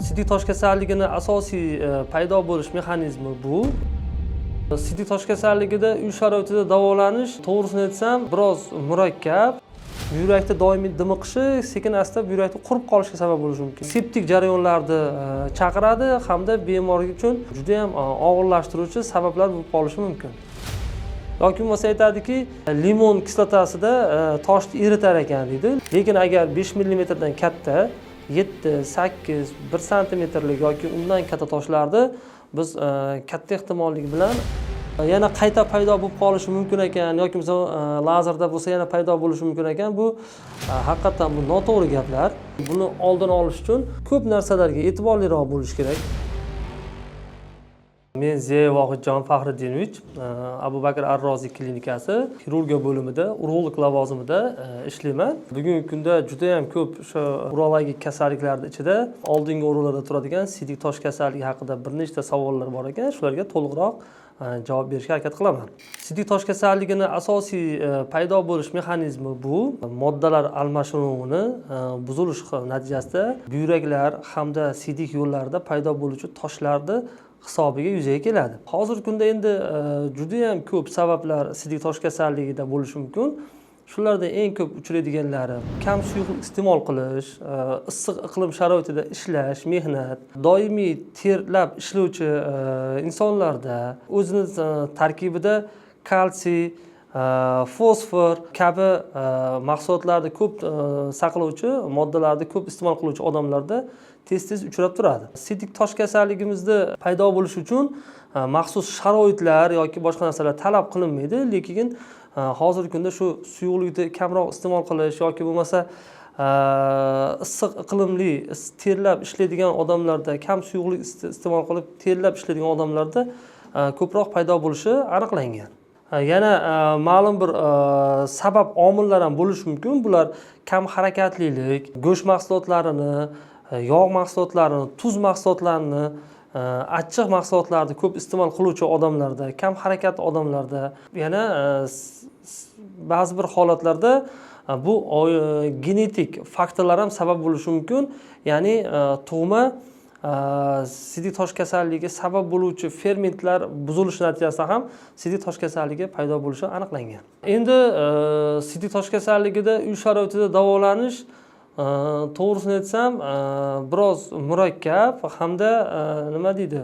Sidik tosh kasalligini asosiy paydo bo'lish mexanizmi bu. Sidik tosh kasalligida uy sharoitida davolanish, to'g'risini aytsam, biroz murakkab. Buyrakda doimiy dimiqishi sekin asta buyrakda qurib qolishiga sabab bo'lishi mumkin. Septik jarayonlarni chaqiradi hamda bemor uchun juda ham og'irlashtiruvchi sabablar bo'lib qolishi mumkin. Yoki bo'lmasa aytadiki, limon kislotasida toshni eritar ekan deydi. Lekin agar 5 millimetrdan katta, 7, 8, 1 santimetrlik yoki undan katta toshlarni biz katta ehtimollik bilan yana qayta paydo bo'lib qolishi mumkin ekan yoki bo'lmasa lazerda bo'lsa yana paydo bo'lishi mumkin ekan, bu haqiqatdan bu noto'g'ri gaplar. Buni oldini olish uchun ko'p narsalarga e'tiborliroq bo'lish kerak. Men Ziya Vohidjon Faxriddinovich, Abu Bakr Ar-Roziy klinikasi xirurgiya bo'limida urolog lavozimida ishlayman. Bugungi kunda juda ham ko'p o'sha urologik kasalliklarni ichida oldingi o'rinlarda turadigan sidik tosh kasalligi haqida bir nechta savollar bor ekan, shularga to'liqroq javob berishga harakat qilaman. Sidik tosh kasalligini asosiy paydo bo'lish mexanizmi bu moddalar almashinuvini buzilishi natijasida buyraklar hamda sidik yo'llarida paydo bo'luvchi toshlarni hisobiga yuzaga keladi. Hozirgi kunda endi judayam ko'p sabablar sidik tosh kasalligida bo'lishi mumkin. Shulardan eng ko'p uchraydiganlari kam suyuqlik iste'mol qilish, issiq iqlim sharoitida ishlash, mehnat, doimiy terlab ishlovchi insonlarda, o'zini tarkibida kalsiy, fosfor kabi mahsulotlarni ko'p saqlovchi moddalarni ko'p iste'mol qiluvchi odamlarda tez tez uchrab turadi. Sidik tosh kasalligimizni paydo bo'lishi uchun maxsus sharoitlar yoki boshqa narsalar talab qilinmaydi, lekin hozirgi kunda shu suyuqlikni kamroq iste'mol qilish yoki bo'lmasa issiq iqlimli, terlab ishlaydigan odamlarda, kam suyuqlik iste'mol qilib terlab ishlaydigan odamlarda ko'proq paydo bo'lishi aniqlangan. Yana ma'lum bir sabab omillar ham bo'lishi mumkin. Bular kam harakatlilik, go'sht mahsulotlarini, yog' mahsulotlarini, tuz mahsulotlarini, achchiq mahsulotlarni ko'p iste'mol qiluvchi odamlarda, kam harakatli odamlarda, yana ba'zi bir holatlarda bu genetik faktorlar ham sabab bo'lishi mumkin. Ya'ni tug'ma sidik tosh kasalligiga sabab bo'luvchi fermentlar buzilishi natijasida ham sidik tosh kasalligi paydo bo'lishi aniqlangan. Endi sidik tosh kasalligida uy sharoitida davolanish, to'g'risini aytsam, biroz murakkab hamda nima deydi,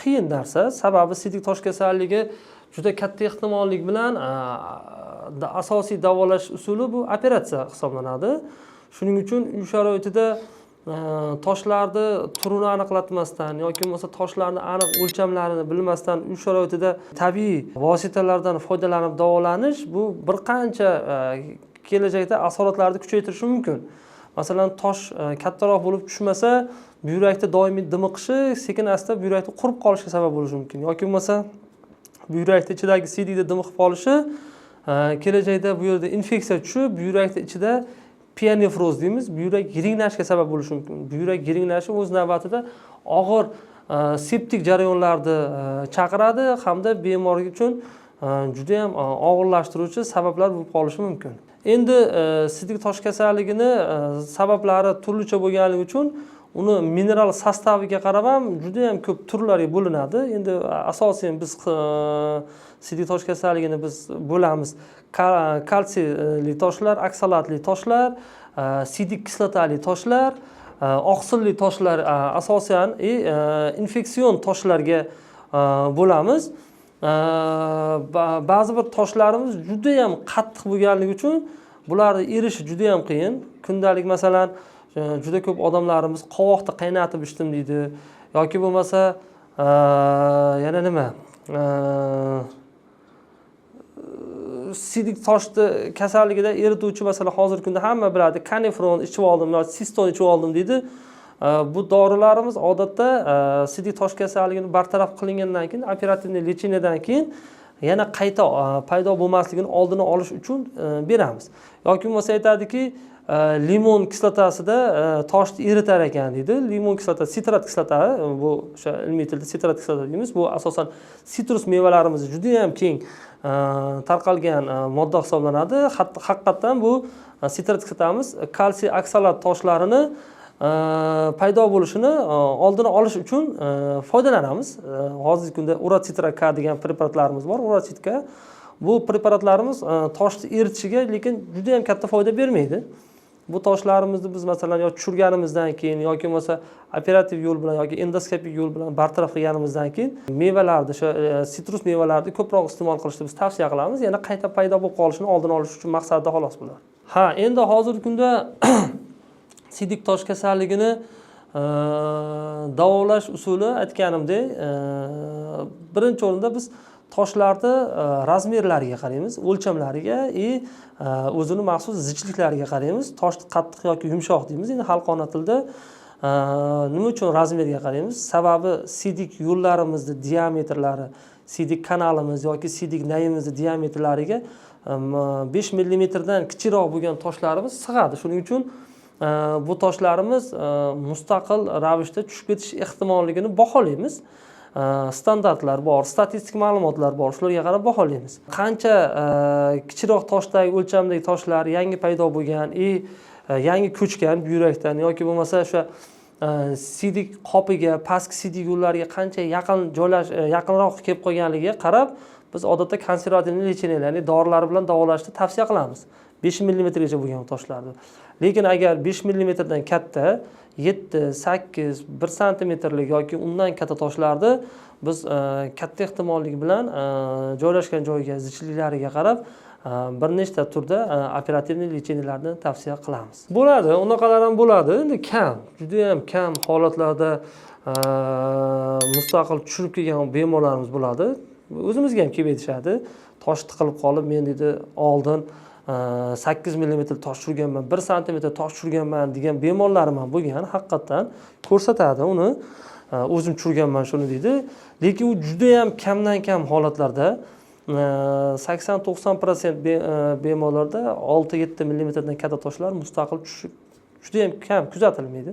qiyin narsa. Sababi sidik tosh kasalligi juda katta ehtimollik bilan asosiy davolash usuli bu operatsiya hisoblanadi. Shuning uchun uy sharoitida toshlarni turini aniqlatmasdan yoki bo'lmasa toshlarni aniq o'lchamlarini bilmasdan uy sharoitida tabiiy vositalardan foydalanib davolanish bu bir qancha kelajakda asoratlarni kuchaytirishi mumkin. Masalan, tosh kattaroq bo'lib tushmasa, buyrakda doimiy dimiqishi sekin asta buyrakda qurib qolishiga sabab bo'lishi mumkin yoki bo'lmasa buyrakni ichidagi siydikda dimiqib qolishi kelajakda bu yerda infeksiya tushib, buyrakni ichida pionefroz deymiz, buyrak yiringlashiga sabab bo'lishi mumkin. Buyrak yiringlashi o'z navbatida og'ir septik jarayonlarni chaqiradi hamda bemor uchun judayam og'irlashtiruvchi sabablar bo'lib qolishi mumkin. Endi sidik tosh kasalligini sabablari turlicha bo'lganligi uchun uni mineral состав iga qarab ham judayam ko'p turlarga bo'linadi. Endi asosan biz sidik tosh kasalligini biz bo'lamiz: kalsiyli toshlar, oksalatli toshlar, siydik kislotali toshlar, oqsilli toshlar, asosan и infeksion toshlarga bo'lamiz. Ba'zi bir toshlarimiz judayam qattiq bo'lganligi uchun bularni erishi judayam qiyin. Kundalik, masalan, juda ko'p odamlarimiz qovoqni qaynatib ichdim deydi yoki bo'lmasa yana nima, siydik toshni kasalligida erituvchi, masalan, hozirgi kunda hamma biladi, Kanefron ichib oldim yoki Siston ichib oldim deydi. Bu dorilarimiz odatda siydik tosh kasalligini bartaraf qilingandan keyin, оперативный лечение dan keyin yana qayta paydo bo'lmasligini oldini olish uchun beramiz. Yoki bo'lmasa aytadiki, limon kislotasida toshni eritar ekan deydi. Limon kislota, sitrat kislota, bu o'sha ilmiy tilda sitrat kislota deymiz. Bu asosan sitrus mevalarimizda judayam keng tarqalgan modda hisoblanadi. Haqiqatdan bu sitrat kislotamiz kalsiy oksalat toshlarini paydo bo'lishini oldini olish uchun foydalanamiz. Hozirgi kunda Urocitra K degan preparatlarimiz bor. Urocit K bu preparatlarimiz toshni eritishiga, lekin juda ham katta foyda bermaydi. Bu toshlarimizni biz, masalan, yo tushirganimizdan keyin yoki bo'lmasa operativ yo'l bilan yoki endoskopik yo'l bilan bartaraf qilganimizdan keyin mevalarni, o'sha sitrus mevalarni ko'proq iste'mol qilishni biz tavsiya qilamiz. Yana qayta paydo bo'lib qolishini oldini olish uchun maqsadida xolos bular. Ha, endi hozirgi kunda siydik tosh kasalligini davolash usuli, aytganimdek, birinchi o'rinda biz toshlarni размер lariga qaraymiz, o'lchamlariga и o'zini maxsus zichliklariga qaraymiz. Toshni qattiq yoki yumshoq deymiz endi xalqona tilda. Nima uchun размер ga qaraymiz? Sababi siydik yo'llarimizni diametrlari, siydik kanalimiz yoki siydik nayimizni diametrlariga 5 millimetrdan kichikroq bo'lgan toshlarimiz sig'adi. Shuning uchun bu toshlarimiz mustaqil ravishda tushib ketish ehtimolligini baholaymiz. Standartlar bor, statistik ma'lumotlar bor, shularga qarab baholaymiz. Qancha kichikroq toshdagi o'lchamdagi toshlar yangi paydo bo'lgan и yangi ko'chgan buyrakdan yoki bo'lmasa o'sha siydik qopiga, pastki siydik yo'llariga qancha yaqin joylash, yaqinroq kelib qolganligiga qarab biz odatda консервативный лечение, ya'ni dorilar bilan davolashni tavsiya qilamiz 5 millimetrgacha bo'lgan toshlarni. Lekin agar 5 millimetrdan katta, 7, 8, 1 santimetrlik yoki undan katta toshlarni biz katta ehtimollik bilan joylashgan joyiga, zichliklariga qarab bir nechta turda оперативный лечение larni tavsiya qilamiz. Bo'ladi, unaqalar ham bo'ladi. Endi kam, judayam kam holatlarda mustaqil tushirib kelgan bemorlarimiz bo'ladi. O'zimizga ham kelib aytishadi: tosh tiqilib qolib, men, deydi, oldin 8 millimetr tosh tushirganman, 1 santimetr tosh tushirganman degan bemorlarim ham bo'lgan. Haqiqatdan ko'rsatadi uni, o'zim tushirganman shuni, deydi. Lekin u judayam kamdan kam holatlarda, 80-90% bemorlarda 6-7 millimetrdan katta toshlar mustaqil tushib judayam kam kuzatilmaydi.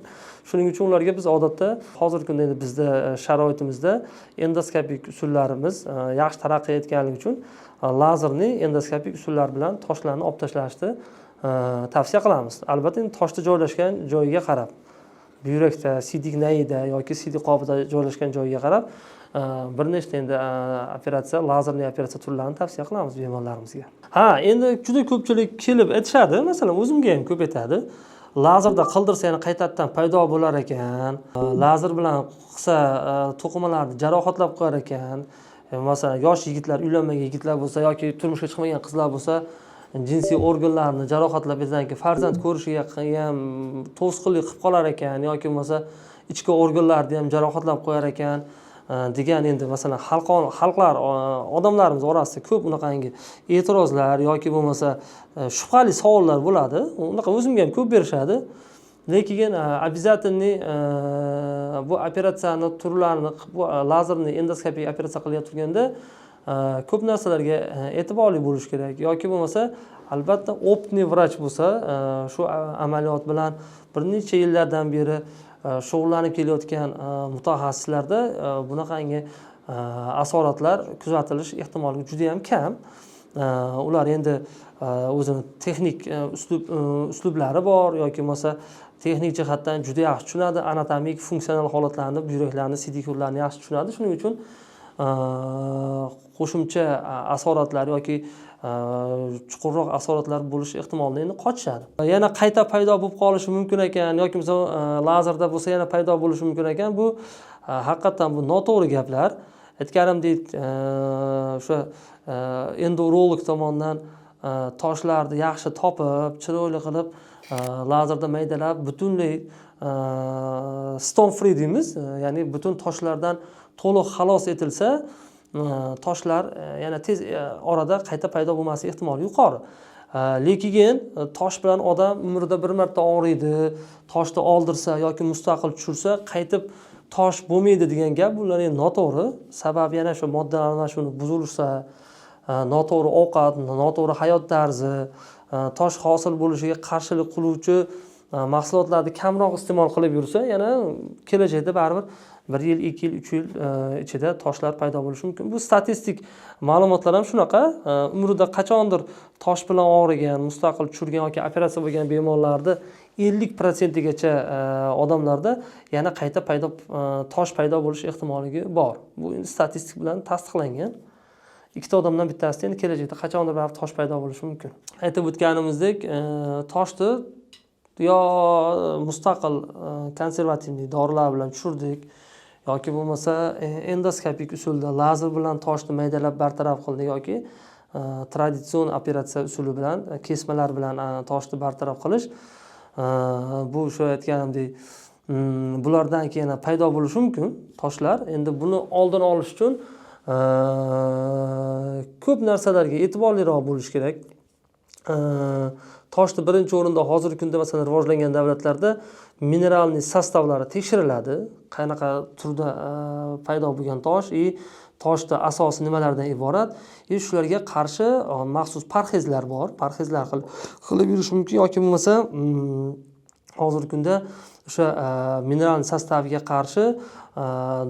Shuning uchun ularga biz odatda, hozirgi kunda endi bizda sharoitimizda endoskopik usullarimiz yaxshi taraqqiy etganligi uchun lazerli endoskopik usullar bilan toshlarni olib tashlashni tavsiya qilamiz. Albatta, endi toshni joylashgan joyiga qarab, buyrakda, siydik nayida yoki siydik qopida joylashgan joyiga qarab bir nechta endi operatsiya, lazerli operatsiya turlarini tavsiya qilamiz bemorlarimizga. Ha, endi juda ko'pchilik kelib aytishadi, masalan, o'zimga ham ko'p aytadi: lazerda qildirsa, yana qaytadan paydo bo'lar ekan, lazer bilan qilsa, to'qimalarni jarohatlab qo'yar ekan. Masalan, yosh yigitlar, uylanmagan yigitlar bo'lsa yoki turmushga chiqmagan qizlar bo'lsa, jinsiy organlarini jarohatlab, keyin farzand ko'rishiga ham to'sqinlik qilib qolar ekan yoki bo'lmasa ichki organlarni ham jarohatlab qo'yar ekan degan. Endi masalan, xalqlar, odamlarimiz orasida ko'p unaqangi e'tirozlar yoki bo'lmasa shubhali savollar bo'ladi. Unaqa o'zimga ham ko'p berishadi. Lekin обязательный bu operatsiyani turlarini, bu lazerni endoskopik operatsiya qilayotganda turganda ko'p narsalarga e'tiborli bo'lish kerak yoki bo'lmasa, albatta, опытный vrach bo'lsa, shu amaliyot bilan bir necha yillardan beri shug'ullanib kelayotgan mutaxassislarda bunaqangi asoratlar kuzatilish ehtimoli juda yam kam. Ular endi o'zini texnik uslublari bor yoki bo'lmasa texnik jihatdan juda yaxshi tushunadi, anatomik, funksional holatlarni, buyraklarni, siydik yo'llarni yaxshi tushunadi. Shuning uchun qo'shimcha asoratlar yoki chuqurroq asoratlar bo'lishi ehtimolidan endi qochishadi. Yana qayta paydo bo'lib qolishi mumkin ekan yoki bo'lmasa lazerda bo'lsa, yana paydo bo'lishi mumkin ekan, bu haqiqatdan bu noto'g'ri gaplar. Aytganimdek, o'sha endourolog tomonidan toshlarni yaxshi topib, chiroyli qilib lazerda maydalab, butunlay stone free deymiz, ya'ni butun toshlardan to'liq xalos etilsa, toshlar yana tez orada qayta paydo bo'lmaslik ehtimoli yuqori. Lekin tosh bilan odam umrida bir marta og'riydi, toshni oldirsa yoki mustaqil tushirsa, qaytib tosh bo'lmaydi degan gap, bular endi noto'g'ri. Sababi yana shu moddalar almashuvi buzilsa, noto'g'ri ovqat, noto'g'ri hayot tarzi, tosh hosil bo'lishiga qarshilik qiluvchi mahsulotlarni kamroq iste'mol qilib yursa, yana kelajakda baribir bir yil, 2 yil, 3 yil ichida toshlar paydo bo'lishi mumkin. Bu statistik ma'lumotlar ham shunaqa. Umrida qachondir tosh bilan og'rigan, mustaqil tushirgan yoki operatsiya bo'lgan bemorlarni 50%gacha odamlarda yana qayta paydo tosh paydo bo'lish ehtimolligi bor. Bu endi statistik bilan tasdiqlangan. 2 ta odamdan bittasida endi kelajakda qachondir baribir tosh paydo bo'lishi mumkin. Aytib o'tganimizdek, toshni yo mustaqil konservativniy dorilar bilan tushirdik yoki bo'lmasa endoskopik usulda lazer bilan toshni maydalab bartaraf qildik yoki traditsion operatsiya usuli bilan kesmalar bilan toshni bartaraf qilish. Bu o'sha aytganimdek, bulardan keyin paydo bo'lishi mumkin toshlar. Endi buni oldini olish uchun ko'p narsalarga e'tiborliroq bo'lish kerak. Toshni birinchi o'rinda hozirgi kunda, masalan, rivojlangan davlatlarda минеральный состав lari tekshiriladi. Qanaqa turda paydo bo'lgan tosh и toshni asosi nimalardan iborat, и shularga qarshi maxsus parhezlar bor. Parhezlar qilib yurish mumkin yoki bo'lmasa hozirgi kunda o'sha mineral состав iga qarshi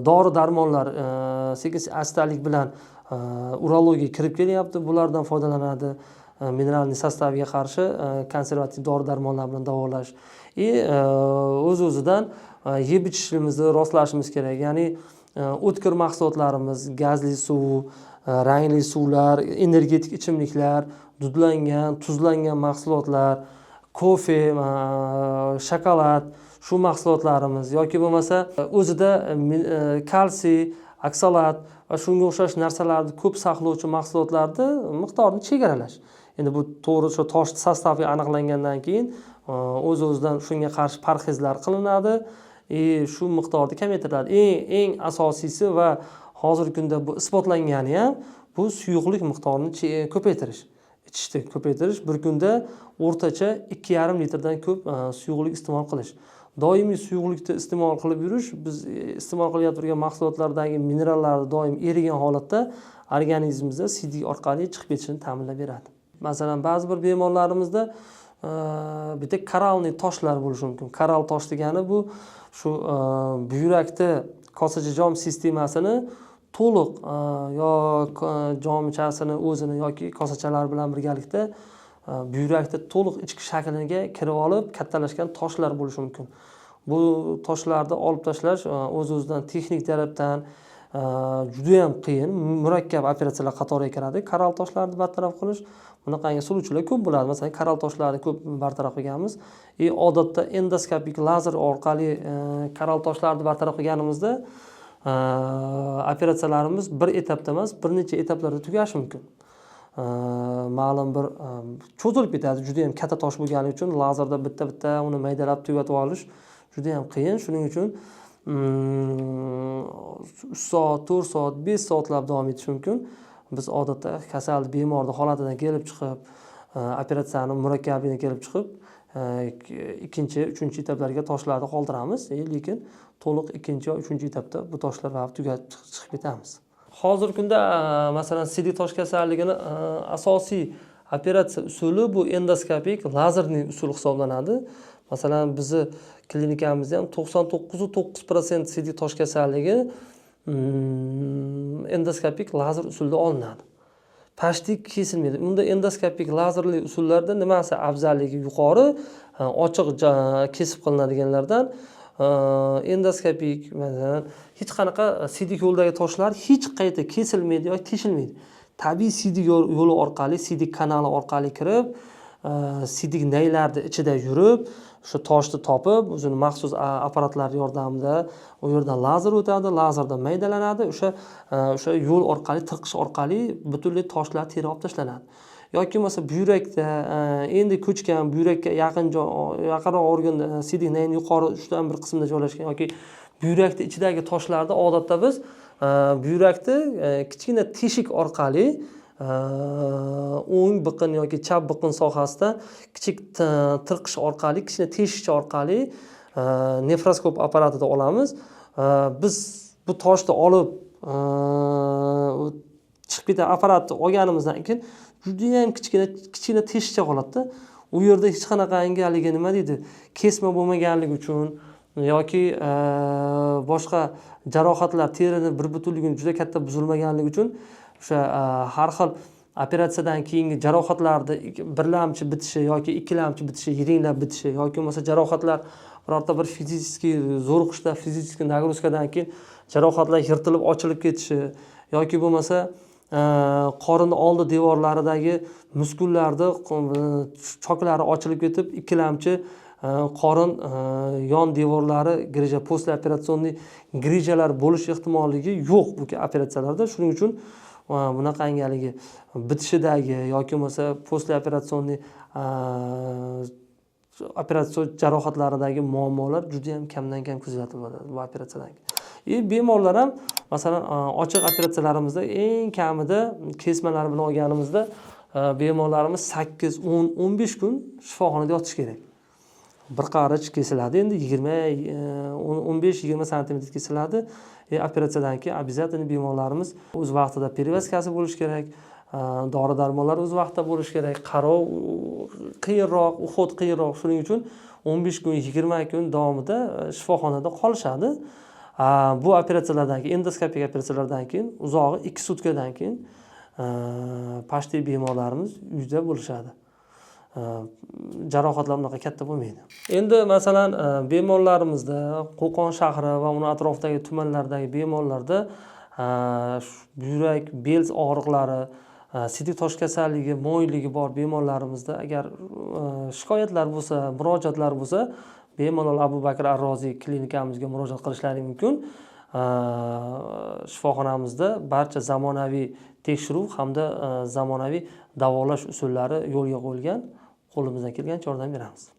dori darmonlar sekin astalik bilan urologiyaga kirib kelyapti, bulardan foydalanadi. Минеральный состав iga qarshi konservativ dori darmonlar bilan davolash и o'z o'zidan yeb ichishimizni rostlashimiz kerak, ya'ni o'tkir mahsulotlarimiz, gazli suv, rangli suvlar, energetik ichimliklar, dudlangan, tuzlangan mahsulotlar, kofe, shokolad, shu mahsulotlarimiz yoki bo'lmasa o'zida kalsiy, oksalat va shunga o'xshash narsalarni ko'p saqlovchi mahsulotlarni miqdorini chegaralash. Endi bu to'g'ri, o'sha tosh состав i aniqlangandan keyin o'z o'zidan shunga qarshi parhezlar qilinadi и shu miqdorni kamaytiriladi. Eng asosiysi va hozirgi kunda bu isbotlangani ham bu suyuqlik miqdorini ko'paytirish, ichishni ko'paytirish, bir kunda o'rtacha 2,5 litrdan ko'p suyuqlik iste'mol qilish. Doimiy suyuqlikni iste'mol qilib yurish biz iste'mol qilayotgan turgan mahsulotlardagi minerallarni doim erigan holatda organizmimizda siydik orqali chiqib ketishini ta'minlab beradi. Masalan, ba'zi bir bemorlarimizda bitta коралльный toshlar bo'lishi mumkin. Korall tosh degani bu shu buyrakda kosacha jom sistemasini to'liq yo jomchasini o'zini yoki kosachalar bilan birgalikda buyrakda to'liq ichki shakliga kirib olib kattalashgan toshlar bo'lishi mumkin. Bu toshlarni olib tashlash o'z o'zidan texnik tarafdan judayam qiyin, murakkab operatsiyalar qatoriga kiradi korall toshlarni bartaraf qilish. Bunaqangi suvchilar ko'p bo'ladi. Masalan, korall toshlarni ko'p bartaraf qilganmiz и odatda endoskopik lazer orqali korall toshlarni bartaraf qilganimizda operatsiyalarimiz bir etapda emas, bir necha etaplarda tugashi mumkin. Ma'lum bir cho'zilib ketadi. Judayam katta tosh bo'lgani uchun lazerda bitta bitta uni maydalab tugatib olish judayam qiyin. Shuning uchun 3 soat, 4 soat, 5 soatlab davom etishi mumkin. Biz odatda kasal bemorni holatidan kelib chiqib, operatsiyani murakkabligidan kelib chiqib, ikkinchi, uchinchi etaplarga toshlarni qoldiramiz, lekin to'liq ikkinchi va uchinchi etapda bu toshlar baribir tugatib chiqib ketamiz. Hozirgi kunda masalan, siydik tosh kasalligini asosiy operatsiya usuli bu endoskopik лазерный usul hisoblanadi. Masalan, bizni klinikamizda ham 99,9% siydik tosh kasalligi endoskopik lazer usulida olinadi, почти kesilmaydi. Unda endoskopik lazerli usullarda nimasi afzalligi yuqori ochiq kesib qilinadiganlardan? Endoskopik, masalan, hech qanaqa siydik yo'ldagi toshlar hech qayerda kesilmaydi yoki teshilmaydi. Tabiiy siydik yo'li orqali, siydik kanali orqali kirib, siydik naylarni ichida yurib, o'sha toshni topib, o'zini maxsus apparatlar yordamida u yerdan lazer o'tadi, lazerda maydalanadi, o'sha yo'l orqali, tirqish orqali butunlay toshlar terib olib tashlanadi. Yoki bo'lmasa buyrakda endi ko'chgan, buyrakka yaqin, yaqinroq organ, siydik nayni yuqori uchdan bir qismida joylashgan yoki buyrakni ichidagi toshlarni odatda biz buyrakni kichkina teshik orqali, o'ng biqin yoki chap biqin sohasida kichik tirqish orqali, kichkina teshikcha orqali nefroskop apparatida olamiz. Biz bu toshni olib chiqib ketgan apparatni olganimizdan keyin judayam kichkina kichkina teshikcha qoladida. U yerda hech qanaqangi haligi, nima deydi, kesma bo'lmaganligi uchun yoki boshqa jarohatlar, terini bir butunligini juda katta buzilmaganligi uchun o'sha har xil Operatsiyadan keyingi jarohatlarni birlamchi bitishi yoki ikkilamchi bitishi, yiringlab bitishi yoki bo'lmasa jarohatlar birorta bir физический zo'riqishda, физический нагрузка dan keyin jarohatlar yirtilib ochilib ketishi yoki bo'lmasa qorin oldi devorlaridagi muskullarni choklari ochilib ketib, ikkilamchi qorin yon devorlari грыжа, послеоперационный грыжа lar bo'lish ehtimolligi yo'q bu operatsiyalarda. Shuning uchun bunaqangi haligi bitishidagi yoki bo'lmasa послеоперационный operatsiya jarohatlaridagi muammolar juda yam kamdan kam kuzatiladi bu operatsiyadan keyin. И bemorlar ham, masalan, ochiq operatsiyalarimizda eng kamida kesmalar bilan olganimizda bemorlarimiz 8, 10, 15 kun shifoxonada yotishi kerak. Bir qarich kesiladi, endi 20, 15, 20 santimetr kesiladi. Operatsiyadan keyin обязательно bemorlarimiz o'z vaqtida перевязка si bo'lishi kerak, dori darmonlar o'z vaqtida bo'lishi kerak, qarov qiyinroq, уход qiyinroq. Shuning uchun 15 kun, 20 kun davomida shifoxonada qolishadi. Bu operatsiyalardan keyin, endoskopik operatsiyalardan keyin uzog'i 2 sutkadan keyin почти bemorlarimiz uyda bo'lishadi. Jarohatlar unaqa katta bo'lmaydi. Endi, masalan, bemorlarimizda, Qo'qon shahri va uni atrofidagi tumanlardagi bemorlarda buyrak, bel og'riqlari, sidik tosh kasalligi, moyilligi bor bemorlarimizda agar shikoyatlar bo'lsa, murojaatlar bo'lsa, bemalol Abu Bakr ar Roziy klinikamizga murojaat qilishlari mumkin. Shifoxonamizda barcha zamonaviy tekshiruv hamda zamonaviy davolash usullari yo'lga qo'yilgan. Qo'limizdan kelgancha yordam beramiz.